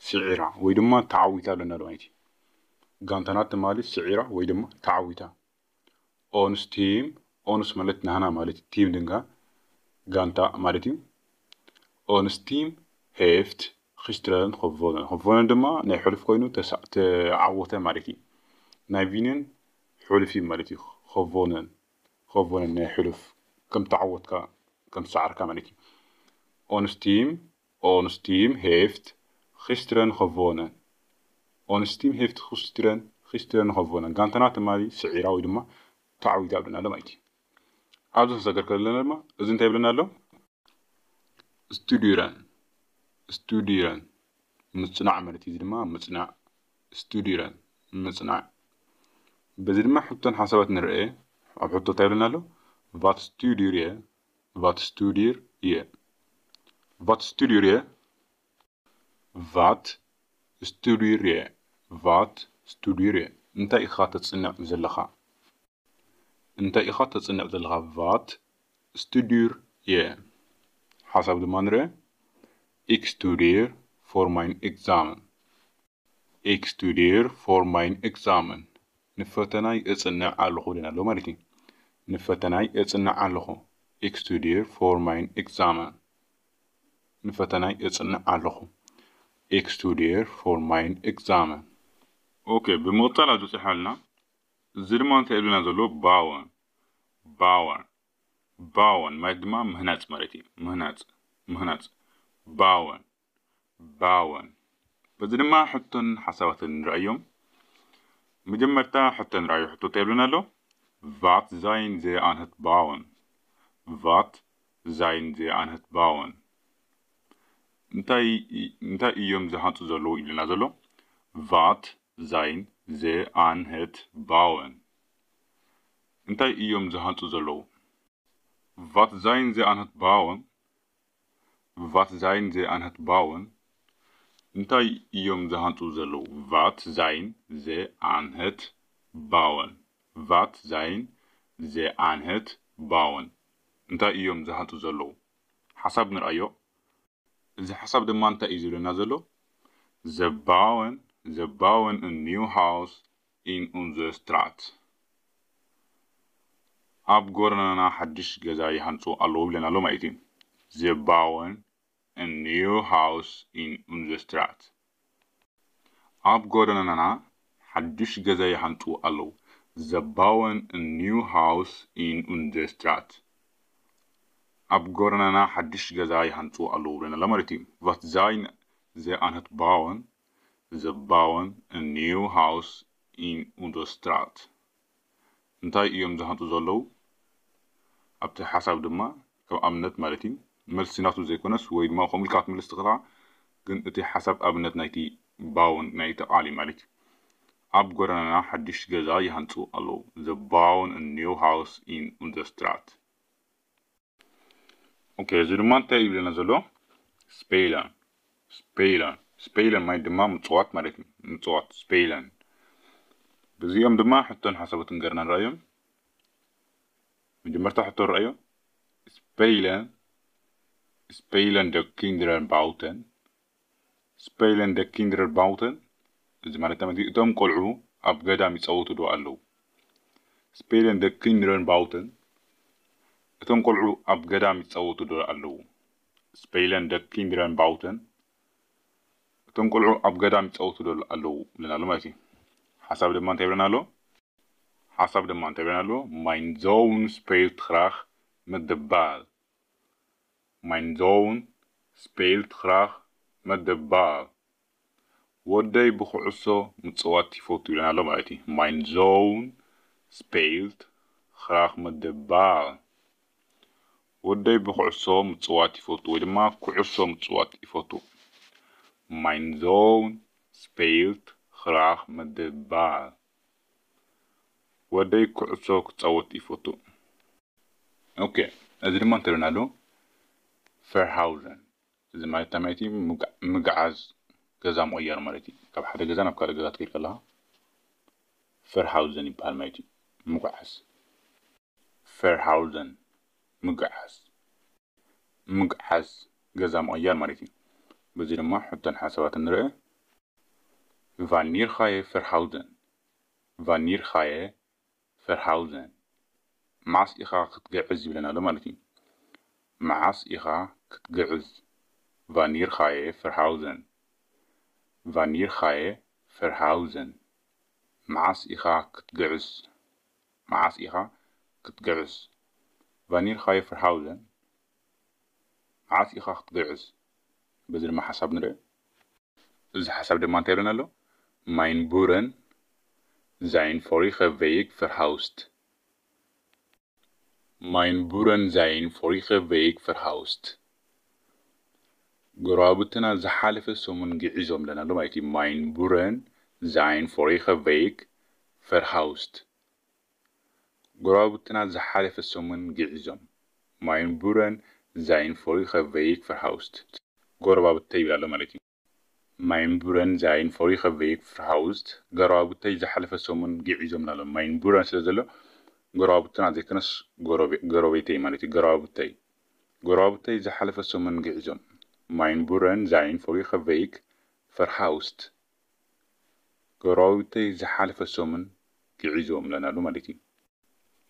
ስዒራ ወይ ድማ ተዓዊታ ኣለና ማለት እዩ። ጋንታና ትማሊ ስዒራ ወይ ድማ ተዓዊታ። Ons team፣ ons ማለት ናህና ማለት እዩ። Team ድማ ጋንታ ማለት እዩ። Ons team heeft gisteren gewonnen። Gewonnen ድማ ናይ ሕሉፍ ኮይኑ ተሳ-፣ ተዓወተ ማለት እዩ። ናይ winnen ሕሉፍ እዩ ማለት እዩ። Gewonnen፣ gewonnen ናይ ሕሉፍ ከም ተዓወትካ፣ ከም ዝሰዓርካ ማለት እዩ። Ons team፣ ons team heeft gisteren gewonnen. Ons team heeft gisteren, gisteren gewonnen. ጋንታና ትማሊ ስዒራ ወይ ድማ ተዓዊታ ብለና ኣሎ ማለት እዩ። ኣብዚ ክንሰገር ከለና ድማ እዚ እንታይ ይብለና ኣሎ? Studeren። Studeren። ምጽናዕ ማለት እዩ። እዚ ድማ ምጽናዕ። Studeren። ምጽናዕ። በዚ ድማ ሕቶን ሓሳባት ንርአ። ኣብ ሕቶ እንታይ ይብለና ኣሎ? Wat studeer je? Wat studeer je? Wat studeer je? Wat studeer je? Wat studeer je? እንታይ ኢኻ ተጽንዕ ዘለኻ? እንታይ ኢኻ ተጽንዕ ዘለኻ? Wat studeer je? ሓሳብ ድማ ንርአ። Ik studeer voor mijn examen. Ik studeer voor mijn examen. ንፈተናይ እጽንዕ ኣለኹ ኢልና ኣሎ ማለት እዩ። ንፈተናይ እጽንዕ ኣለኹ። Ik studeer voor mijn examen. ንፈተናይ እጽንዕ ኣለኹ። Ik studeer voor mijn examen. ኦኬ፣ ብምቕጻል ኣብ ዝበጽሕና ኣለና። እዚ ድማ እንታይ ይብለና ዘሎ? Bouwen። Bouwen። Bouwen ማለት ድማ ምህናጽ ማለት እዩ። ምህናጽ፣ ምህናጽ። Bouwen። Bouwen። በዚ ድማ ሕቶን ሓሳባትን ንርኣዮም። መጀመርታ ሕቶ ንርኣዮ። ሕቶ እንታይ ይብለና ኣሎ? Wat zijn ze aan het bouwen? Wat zijn ze aan het bouwen? እንታይ፣ እንታይ እዮም ዝሃንጹ ዘለዉ ኢሉና ዘሎ? Wat zijn ze aan het bouwen? እንታይ እዮም ዝሃንጹ ዘለዉ? Wat zijn ze aan het bouwen? Wat zijn ze aan het bouwen? እንታይ እዮም ዝሃንጹ ዘለዉ? Wat zijn ze aan het bouwen? Wat zijn ze aan het bouwen? እንታይ እዮም ዝሃንጹ ዘለዉ? ሓሳብ ንርኣዮ። እዚ ሓሳብ ድማ እንታይ እዩ ዝብለና ዘሎ? Ze bouwen, ze bouwen een nieuw huis in onze straat. ኣብ ጎረናና ሓድሽ ገዛ ይሃንጹ ኣለዉ ይብለና ኣሎ ማለት እዩ። Ze bouwen een nieuw huis in onze straat. ኣብ ጎደናና ሓድሽ ገዛ ይሃንጹ ኣለዉ። Ze bouwen een nieuw huis in onze straat. ኣብ ጎደናና ሓድሽ ገዛ ይሃንጹ ኣለዉ ብለና ኣሎ ማለት እዩ። Wat zijn ze aan het bouwen? Ze bouwen een nieuw huis in onze straat. እንታይ እዮም ዝሃንጹ ዘለዉ? ኣብቲ ሓሳብ ድማ ከም ኣብነት ማለት እዩ። መልሲ ናቱ ዘይኮነስ ወይ ድማ ከምኡ ኢልካ ክትምልስ ትኽእል ኢኻ፣ ግን እቲ ሓሳብ ኣብነት ናይቲ bouwen ናይቲ ቃል እዩ ማለት እዩ። ኣብ ጎደናና ሓድሽ ገዛ ይሃንጹ ኣለዉ። Ze bouwen een nieuw huis in onze straat. ኦኬ፣ እዚ ድማ እንታይ ይብለና ዘሎ? Spelen. Spelen. Spelen ማለት ድማ ምጽዋት ማለት እዩ። ምጽዋት፣ spelen። ብዚኦም ድማ ሕቶን ሓሳባትን ገርና ንረኣዮም። መጀመርታ ሕቶ ንረኣዮ። Spelen. Spelen de kinderen buiten? Spelen de kinderen buiten? እዚ ማለት ድማ እቶም ቆልዑ ኣብ ገዳም ይጻወቱ ዶ ኣለዉ? Spelen de kinderen buiten? እቶም ቆልዑ ኣብ ገዳም ይጻወቱ ዶ ኣለዉ? Spelen de kinderen buiten? እቶም ቆልዑ ኣብ ገዳም ይጻወቱ ዶ ኣለዉ? ብለና ኣሎ ማለት እዩ። ሓሳብ ድማ እንታይ ይብለና ኣሎ? ሓሳብ ድማ እንታይ ይብለና ኣሎ? Mijn zoon speelt graag met de bal. Mijn zoon speelt graag met de bal. ወደይ ብኩዕሶ ምጽዋት ይፈቱ ይብለና ኣሎ ማለት እዩ። Mijn zoon speelt graag met de bal. ወደይ ብኩዕሶ ምጽዋት ይፈቱ ወይ ድማ ኩዕሶ ምጽዋት ይፈቱ። Mijn zoon speelt graag met de bal. ወደይ ኩዕሶ ክጻወት ይፈቱ። ኦኬ፣ እዚ ድማ እንታይ ይብለና ኣሎ? Verhuizen። እዚ ማለት እንታይ ማለት እዩ? ምግዓ-፣ ምግዓዝ፣ ገዛ ምቕያር ማለት እዩ። ካብ ሓደ ገዛ ናብ ካልእ ገዛ ትከይድ ከለኻ verhuizen ይበሃል ማለት እዩ። ምጉዓዝ። Verhuizen፣ ምግዓዝ። ምግዓዝ፣ ገዛ ምቕያር ማለት እዩ። በዚ ድማ ሕቶን ሓሳባትን ንርአ። Wanneer ga je verhuizen? Wanneer ga je verhuizen? መዓስ ኢኻ ክትግዕዝ ይብለና ኣሎ ማለት እዩ። መዓስ ኢኻ ክትግዕዝ? Wanneer ga je verhuizen? Wanneer ga je verhuizen? መዓስ ኢኻ ክትግዕዝ? መዓስ ኢኻ ክትግዕዝ? Wanneer ga je verhuizen? መዓስ ኢኻ ክትግዕዝ? በዚ ድማ ሓሳብ ንርአ። እዚ ሓሳብ ድማ እንታይ ይብለና ኣሎ? Mijn buren zijn vorige week verhuisd. Mijn buren zijn vorige week verhuisd. ጎረባብትና ዝሓለፈ ሰሙን ግዒዞም ኣለና ኣሎ ማለት እዩ። Mijn buren zijn vorige week verhuisd. ጎረባብትና ዝሓለፈ ሰሙን ግዒዞም። Mijn buren zijn vorige week verhuisd. ጎረባብተይ ይብል ኣሎ ማለት እዩ። Mijn buren zijn vorige week verhuisd. ጎረባብተይ ዝሓለፈ ሰሙን ግዒዞም ኣሎ። Mijn buren ስለ ዘሎ ጎረባብትና ዘይኮነስ ጎረቤ-፣ ጎረቤተይ ማለት እዩ። ጎረባብተይ፣ ጎረባብተይ ዝሓለፈ ሰሙን ግዒዞም። Mijn buren zijn vorige week verhuisd. ጎረባብተይ ዝሓለፈ ሰሙን ግዒዞም ኣለና ኣሎ ማለት እዩ።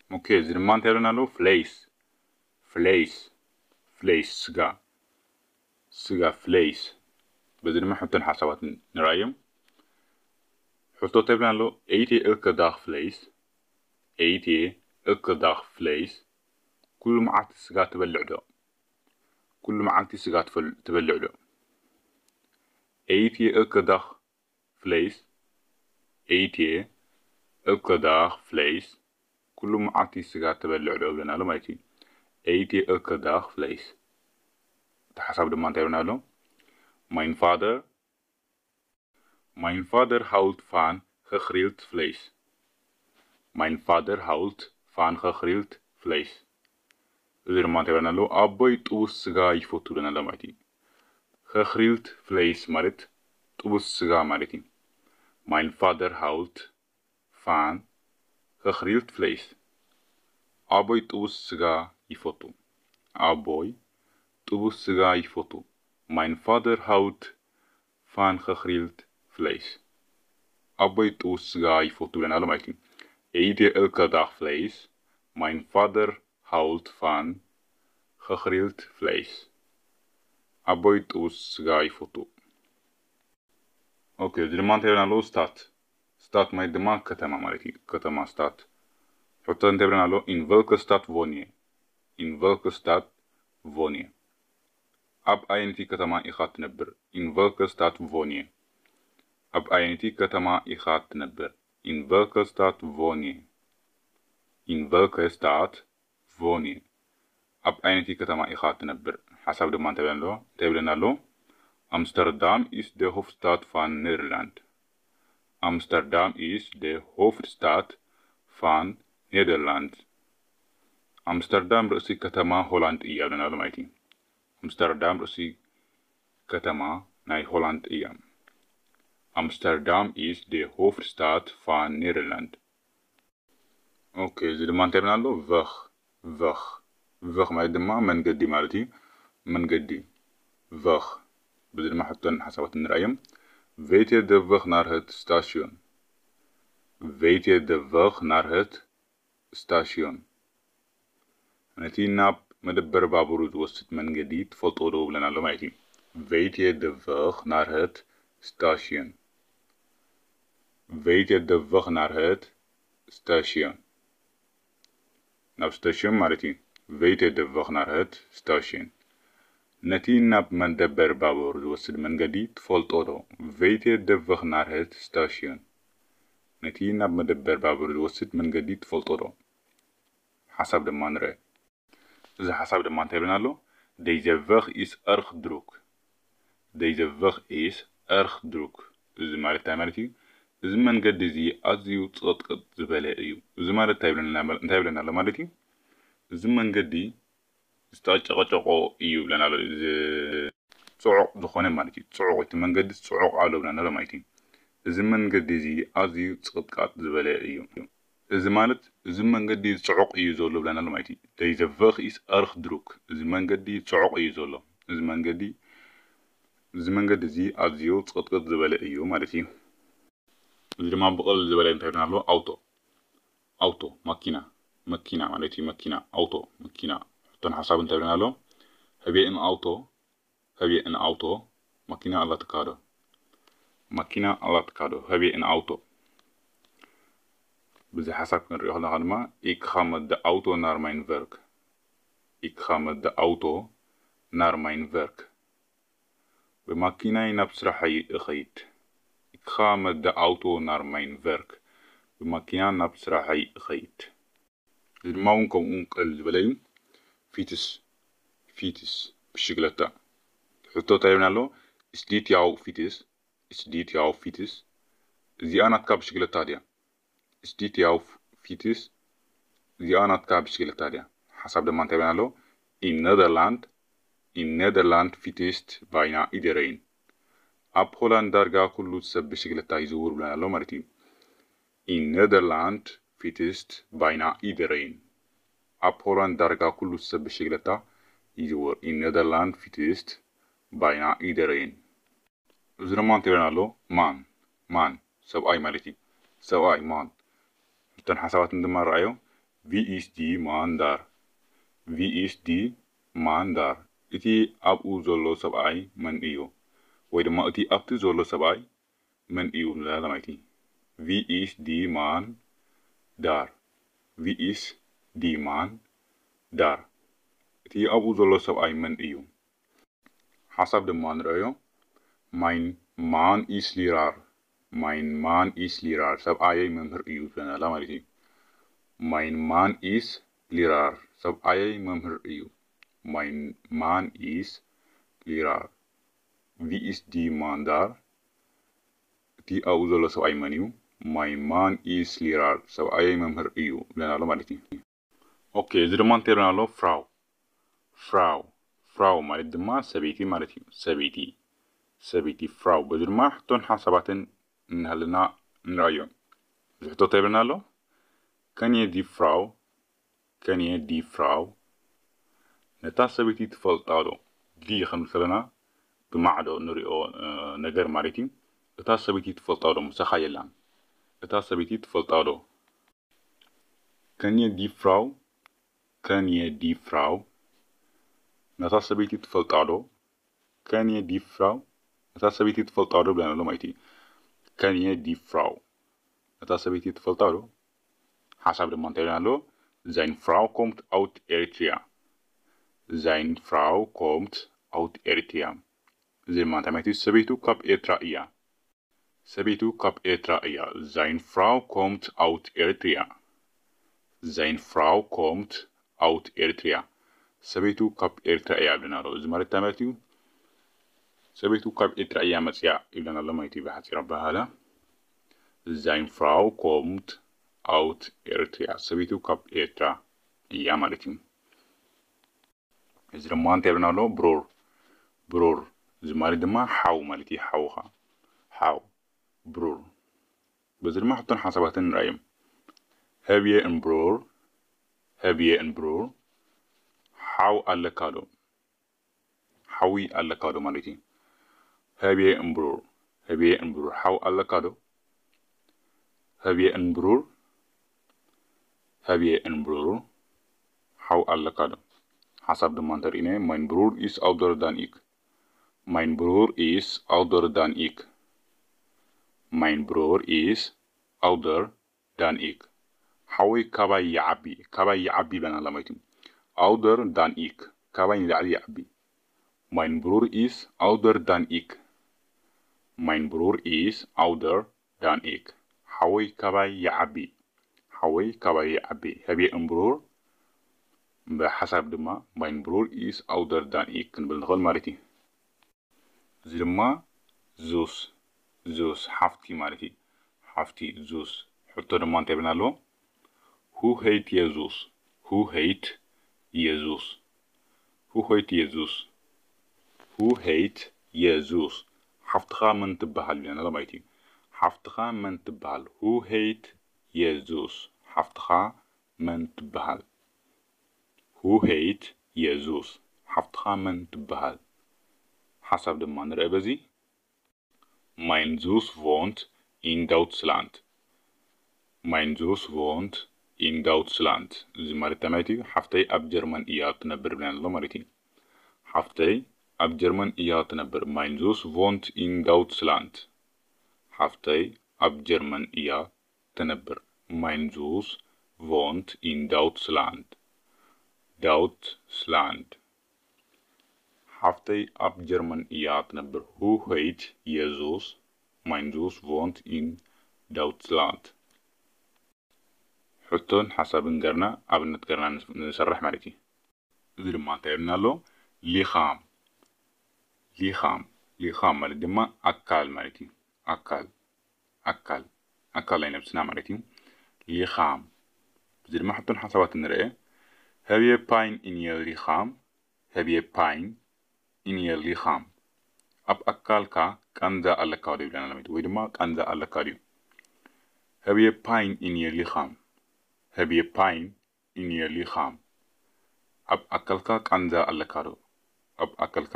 ኦኬ፣ እዚ ድማ እንታይ ኣለና ኣሎ? Vlees። Vlees፣ vlees፣ ስጋ። ስጋ፣ vlees። በዚ ድማ ሕቶን ሓሳባትን ንርኣዮም። ሕቶ እንታይ ይብለና ኣሎ? Eet je elke dag vlees? Eet je elke dag vlees? ኩሉ መዓልቲ ስጋ ትበልዕ ዶ? ኩሉ መዓልቲ ስጋ ትፈል-፣ ትበልዕ ዶ? Eet je elke dag vlees? Eet je elke dag vlees? ኩሉ መዓልቲ ስጋ ትበልዕ ዶ ብለና ኣሎ ማለት እዩ። Eet je elke dag vlees? እቲ ሓሳብ ድማ እንታይ ይብለና ኣሎ? Mijn vader, mijn vader houdt van gegrild vlees. Mijn vader houdt van gegrild vlees. እዚ ድማ እንታይ ይብለና ኣሎ? ኣቦይ ጥቡስ ስጋ ይፈቱ ብለና ኣሎ ማለት እዩ። Gegrild vlees ማለት ጥቡስ ስጋ ማለት እዩ። Mijn vader houdt van gegrild vlees. ኣቦይ ጥቡስ ስጋ ይፈቱ። ኣቦይ ጥቡስ ስጋ ይፈቱ። Mijn vader houdt van gegrild vlees. ኣቦይ ጥቡስ ስጋ ይፈቱ ብለና ኣሎ ማለት እዩ። Eet je elke dag vlees? Mijn vader houdt van gegrild vlees. ኣቦይ ጥቡስ ስጋ ይፈቱ። ኦኬ፣ እዚ ድማ እንታይ ይብለና ኣሎ? ስታት። ስታት ማለት ድማ ከተማ ማለት እዩ። ከተማ፣ ስታት። ሕቶ እንታይ ይብለና ኣሎ? In welke stad woon je? In welke stad woon je? ኣብ ኣየነይቲ ከተማ ኢኻ ትነብር? In welke stad woon je? ኣብ ኣየነይቲ ከተማ ኢኻ ትነብር? In welke stad woon je? In welke stad woon je? ኣብ ኣየነይቲ ከተማ ኢኻ ትነብር? ሓሳብ ድማ እንታይ ይብለና ኣሎ? እንታይ ይብለና ኣሎ? Amsterdam is de hoofdstad van Nederland. Amsterdam is de hoofdstad van Nederland. ኣምስተርዳም ርእሲ ከተማ ሆላንድ እያ ብለና ኣሎ ማለት እዩ። ኣምስተርዳም ርእሲ ከተማ ናይ ሆላንድ እያ። Amsterdam is de hoofdstad van Nederland. ኦኬ፣ እዚ ድማ እንታይ ይብለና ኣሎ? Weg። Weg። Weg ማለት ድማ መንገዲ ማለት እዩ። መንገዲ። Weg። በዚ ድማ ሕቶን ሓሳባትን ንርኣዮም። Weet je de weg naar het station? Weet je de weg naar het station? ነቲ ናብ መደበር ባቡር ዝወስድ መንገዲ ትፈልጦ ዶ ብለና ኣሎ ማለት እዩ። Weet je de weg naar het station? Weet je de weg naar het station? ናብ ስታሽን ማለት እዩ። Weet je de weg naar het station? ነቲ ናብ መደበር ባቡር ዝወስድ መንገዲ ትፈልጦ ዶ? Weet je de weg naar het station? ነቲ ናብ መደበር ባቡር ዝወስድ መንገዲ ትፈልጦ ዶ? ሓሳብ ድማ ንርአ። እዚ ሓሳብ ድማ እንታይ ይብለና ኣሎ? Deze weg is erg druk. Deze weg is erg druk. እዚ ማለት እንታይ ማለት እዩ? እዚ መንገዲ እዚ ኣዝዩ ጽቕጥቅጥ ዝበለ እዩ። እዚ ማለት እንታይ ይብለና፣ እንታይ ይብለና ኣሎ ማለት እዩ? እዚ መንገዲ ዝተጨቐጨቆ እዩ ብለና ኣሎ። እዚ ጽዑቕ ዝኾነ ማለት እዩ። ጽዑቕ፣ እቲ መንገዲ ጽዑቕ ኣሎ ብለና ኣሎ ማለት እዩ። እዚ መንገዲ እዚ ኣዝዩ ጽቕጥቃጥ ዝበለ እዩ። እዚ ማለት እዚ መንገዲ ጽዑቕ እዩ ዘሎ ብለና ኣሎ ማለት እዩ። Deze weg is erg druk። እዚ መንገዲ ጽዑቕ እዩ ዘሎ። እዚ መንገዲ፣ እዚ መንገዲ እዚ ኣዝዩ ጽቕጥቅጥ ዝበለ እዩ ማለት እዩ። እዚ ድማ ብቐል ዝበለ እንታይ ይብለና ኣሎ? ኣውቶ። ኣውቶ፣ ማኪና። መኪና ማለት እዩ። መኪና፣ ኣውቶ፣ መኪና። ሕቶን ሓሳብ እንታይ ይብለና ኣሎ? Heb je een auto? Heb je een auto? ማኪና ኣላትካ ዶ? ማኪና ኣላትካ ዶ? Heb je een auto? ብዚ ሓሳብ ክንሪኦ ከለና ድማ፣ Ik ga met de auto naar mijn werk. Ik ga met de auto naar mijn werk. ብማኪናይ ናብ ስራሐይ እኸይድ። Ik ga met de auto naar mijn werk. ብማኪና ናብ ስራሐይ እኸይድ። እዚ ድማ እውን ከምኡ ቅልል ዝበለ እዩ። ፊትስ፣ ፊትስ፣ ብሽግለታ። ሕቶ እንታይ ይብለና ኣሎ? Is dit jouw fiets? Is dit jouw fiets? እዚኣ ናትካ ብሽግለታ ድያ? Is dit jouw fiets? እዚኣ ናትካ ብሽግለታ ድያ? ሓሳብ ድማ እንታይ ይብለና ኣሎ? In Nederland, in Nederland fietst bijna iedereen. ኣብ ሆላንድ ዳርጋ ኩሉ ሰብ ብሽግለታ ይዝውር ብለና ኣሎ ማለት እዩ። In Nederland fietst bijna iedereen. ኣብ ሆላንድ ዳርጋ ኩሉ ሰብ ብሽግለታ ይዝውር። In Nederland fietst bijna iedereen. እዚ ድማ እንታይ ይብለና ኣሎ? ማን፣ ማን፣ ሰብኣይ ማለት እዩ። ሰብኣይ፣ ማን። እተን ሓሳባትን ድማ ረኣዮ። Wie is die man daar? Wie is die man daar? እቲ ኣብኡ ዘሎ ሰብኣይ መን እዩ? ወይ ድማ እቲ ኣብቲ ዘሎ ሰብኣይ መን እዩ ንላለ ማለት እዩ። Wie is die man daar? Wie is die man daar? እቲ ኣብኡ ዘሎ ሰብኣይ መን እዩ? ሓሳብ ድማ ንረኣዮ። Mijn man is leraar. Mijn man is leraar. ሰብኣየይ መምህር እዩ ዝብለና ኣላ ማለት እዩ። Mijn man is leraar. ሰብኣየይ መምህር እዩ። Mijn man is leraar. Wie is die man daar? እቲ ኣብኡ ዘሎ ሰብኣይ መን እዩ? Mijn man is leraar. ሰብኣየይ መምህር እዩ ብለና ኣሎ ማለት እዩ። ኦኬ፣ እዚ ድማ እንታይ ይብለና ኣሎ? ፍራው። ፍራው። ፍራው ማለት ድማ ሰበይቲ ማለት እዩ። ሰበይቲ። ሰበይቲ ፍራው። በዚ ድማ ሕቶን ሓሳባትን እናሃለና ንርኣዮ። እዚ ሕቶ እንታይ ይብለና ኣሎ? Ken je die vrouw? Ken je die vrouw? ነታ ሰበይቲ ትፈልጣ ዶ? ዲ ክንብል ከለና ብማዕዶ ንሪኦ፣ እ፣ ነገር ማለት እዩ። እታ ሰበይቲ ትፈልጣ ዶ? ምሳኻ የላን። እታ ሰበይቲ ትፈልጣ ዶ? Ken je die vrouw? Ken je die vrouw? ነታ ሰበይቲ ትፈልጣ ዶ? Ken je die vrouw? ነታ ሰበይቲ ትፈልጣ ዶ ብለና ኣሎ ማለት እዩ። Kenne die Frau. ነታ ሰበይቲ ትፈልጣ ዶ? ሓሳብ ድማ እንታይ ኢልና ኣሎ? Seine Frau kommt aus Eritrea. Seine Frau kommt aus Eritrea. እዚ ድማ እንታይ ማለት እዩ? ሰበይቱ ካብ ኤርትራ እያ። ሰበይቱ ካብ ኤርትራ እያ። Seine Frau kommt aus Eritrea. Seine Frau kommt aus Eritrea. ሰበይቱ ካብ ኤርትራ እያ ይብለና ኣሎ። እዚ ማለት እንታይ ማለት እዩ? ሰበይቱ ካብ ኤርትራ እያ መፅያ ይብለና ኣሎ ማለት እዩ። ብሓፂር ኣበሃህላ Seine Frau kommt aus Eritrea. ሰበይቱ ካብ ኤርትራ እያ ማለት እዩ። እዚ ድማ እንታይ ይብለና ኣሎ? ብሩር። ብሩር። እዚ ማለት ድማ ሓው ማለት እዩ። ሓውኻ። ሓው። ብሩር። በዚ ድማ ሕቶን ሓሳባትን ንርኣዮም። Habe je einen Bruder? Habe je einen Bruder? ሓው ኣለካ ዶ? ሓዊ ኣለካ ዶ ማለት እዩ። Habe je einen Bruder? Habe je einen Bruder? ሓው ኣለካ ዶ? Habe je einen Bruder? Habe je einen Bruder? ሓው ኣለካ ዶ? ሓሳብ ድማ እንተርኢነ፣ Mein Bruder ist älter als ich. Mein Bruder ist älter als ich. Mein Bruder ist älter als ich. ሓወይ ካባይ ይዓቢ። ካባይ ይዓቢ ይብለና ኣሎ ማለት እዩ። Älter als ich። ካባይ ንላዕሊ ይዓቢ። Mein Bruder ist älter als ich. Mein Bruder ist älter als ich. ሓወይ ካባይ ይዓቢ። ሓወይ ካባይ ይዓቢ። Habe je einen Bruder? ብሓሳብ ድማ Mein Bruder ist älter als ich ክንብል ንኽእል ማለት እዩ። እዚ ድማ Süß። Süß ሓፍቲ ማለት እዩ። ሓፍቲ Süß። ሕቶ ድማ እንታይ ይብለና ኣሎ? Wie heißt Ihr Süß? Wie heißt Ihr Süß? Wie heißt Ihr Süß? Wie heißt Ihr Süß? ሓፍትኻ መን ትበሃል ይብለና ኣሎ ማለት እዩ። ሓፍትኻ መን ትበሃል? Wie heißt Ihr Süß? ሓፍትኻ መን ትበሃል? Wie heißt Ihr Süß? ሓፍትኻ መን ትበሃል? ሓሳብ ድማ ንርአ በዚ። Mein Süß wohnt in Deutschland. Mein Süß wohnt in Deutschland. እዚ ማለት እንታይ ማለት እዩ? ሓፍተይ ኣብ ጀርመን እያ ትነብር ብለን ኣሎ ማለት እዩ። ሓፍተይ ኣብ ጀርመን እያ ትነብር። Mein Süß wohnt in Deutschland. ሓፍተይ ኣብ ጀርመን እያ ትነብር። Mein Süß wohnt in Deutschland. Deutschland. ሓፍተይ ኣብ ጀርመን እያ ትነብር። Wie heißt Ihr Süß? Mein Süß wohnt in Deutschland. ሕቶን ሓሳብን ገርና ኣብነት ገርና ንሰርሕ ማለት እዩ። እዚ ድማ እንታይ ይብልና ኣሎ? Lichaam። Lichaam። Lichaam ማለት ድማ ኣካል ማለት እዩ። ኣካል። ኣካል። ኣካል ናይ ነብስና ማለት እዩ። Lichaam። እዚ ድማ ሕቶን ሓሳባትን ንርአ። Habe je Pein in Ihr Lichaam? Habe je Pein in Ihr Lichaam? ኣብ ኣካልካ ቃንዛ ኣለካ ዶ ይብለና ማለት እዩ። ወይ ድማ ቃንዛ ኣለካ ድዩ? Habe je Pein in Ihr Lichaam? Habe je Pein in Ihr Lichaam? ኣብ ኣካልካ ቃንዛ ኣለካ ዶ? ኣብ ኣካልካ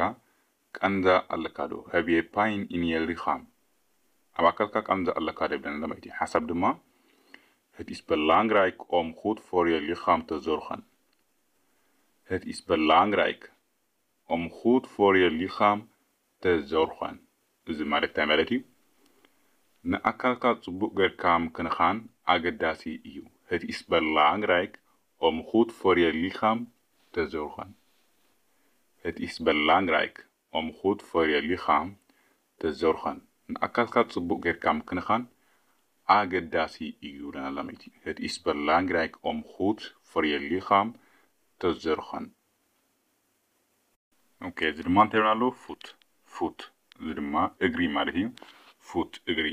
ቃንዛ ኣለካ ዶ? Habe je Pein in Ihr Lichaam? ኣብ ኣካልካ ቃንዛ ኣለካ ዶ ይብለና ማለት እዩ። ሓሳብ ድማ Het is belangrijk om goed voor je lichaam te zorgen. Het is belangrijk om goed voor je lichaam te zorgen. እዚ ማለት እንታይ ማለት እዩ? ንኣካልካ ጽቡቕ ጌርካ ምክንኻን ኣገዳሲ እዩ። Het is belangrijk om goed voor je lichaam te zorgen. Het is belangrijk om goed voor je lichaam te zorgen. ንኣካልካ ጽቡቕ ጌርካ ምክንኻን ኣገዳሲ እዩ ይብለና ኣሎ ማለት እዩ። Het is belangrijk om goed voor je lichaam te zorgen. ኦኬ፣ እዚ ድማ እንታይ ይብለና ኣሎ? Voet። Voet። እዚ ድማ እግሪ ማለት እዩ። Voet እግሪ።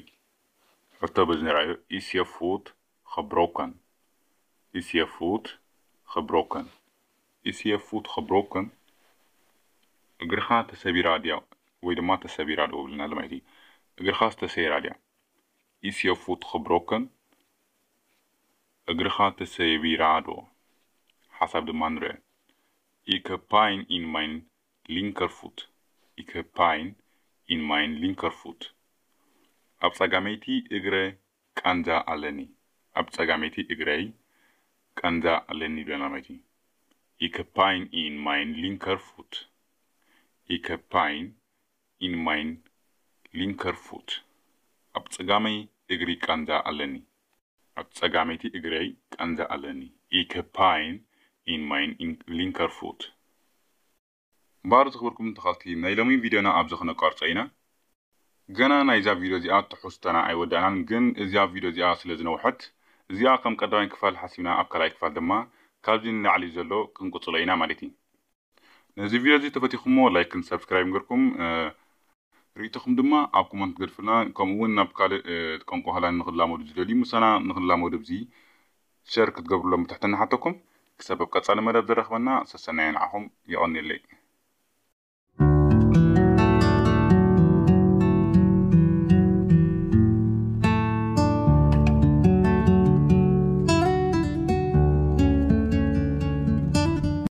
ሕቶ በዚ ንርኣዮ። Is je voet gebroken? Is je voet gebroken? Is je voet gebroken? እግርኻ ተሰቢራ ድያ ወይ ድማ ተሰቢራ ዶ ይብለና ኣሎ ማለት እዩ። እግርኻ ዝተሰይራ ድያ? Is je voet gebroken? እግርኻ ተሰቢራ ዶ? ሓሳብ ድማ ንርአ። Ik heb pijn in mijn linkervoet. Ik heb pijn in mijn linkervoet. ኣብ ጸጋመይቲ እግረ ቃንዛ ኣለኒ። ኣብ ጸጋመይቲ እግረይ ቃንዛ ኣለኒ ይብለና ማለት እዩ። Ik heb pijn in mijn linkervoet. Ik heb pijn in mijn linkervoet. ኣብ ጸጋመይ እግሪ ቃንዛ ኣለኒ። ኣብ ጸጋመይቲ እግረይ ቃንዛ ኣለኒ። Ich habe Pein in mein linker Fuß። እምበኣር ዝኽብርኩም ተኸታተልቲ ናይ ሎሚ ቪድዮና ኣብዚ ክነቋርጾ ኢና። ገና ናይዛ ቪድዮ እዚኣ ትሕዝቶና ኣይወዳእናን፣ ግን እዚኣ ቪድዮ እዚኣ ስለ ዝነውሐት እዚኣ ከም ቀዳማይ ክፋል ሓሲብና ኣብ ካልኣይ ክፋል ድማ ካብዚ ንላዕሊ ዘሎ ክንቅጽሎ ኢና ማለት እዩ። ነዚ ቪድዮ እዚ ተፈቲኹሞ ላይክን ሰብስክራይብ ገርኩም እ፣ ርእይቶኹም ድማ ኣብ ኮመንት ገድፉልና። ከምኡ እውን ናብ ካልእ እ፣ ቋንቋ ሆላንድ ንኽላመዱ ዝደልዩ ምሳና ንኽላመዱ ብዚ ሸር ክትገብሩሎም ብትሕትና ሓተኩም። ክሳብ ኣብ ቀጻሊ መደብ ዘራኽበና ሰሰናየ ንዓኹም። የቐንየለይ።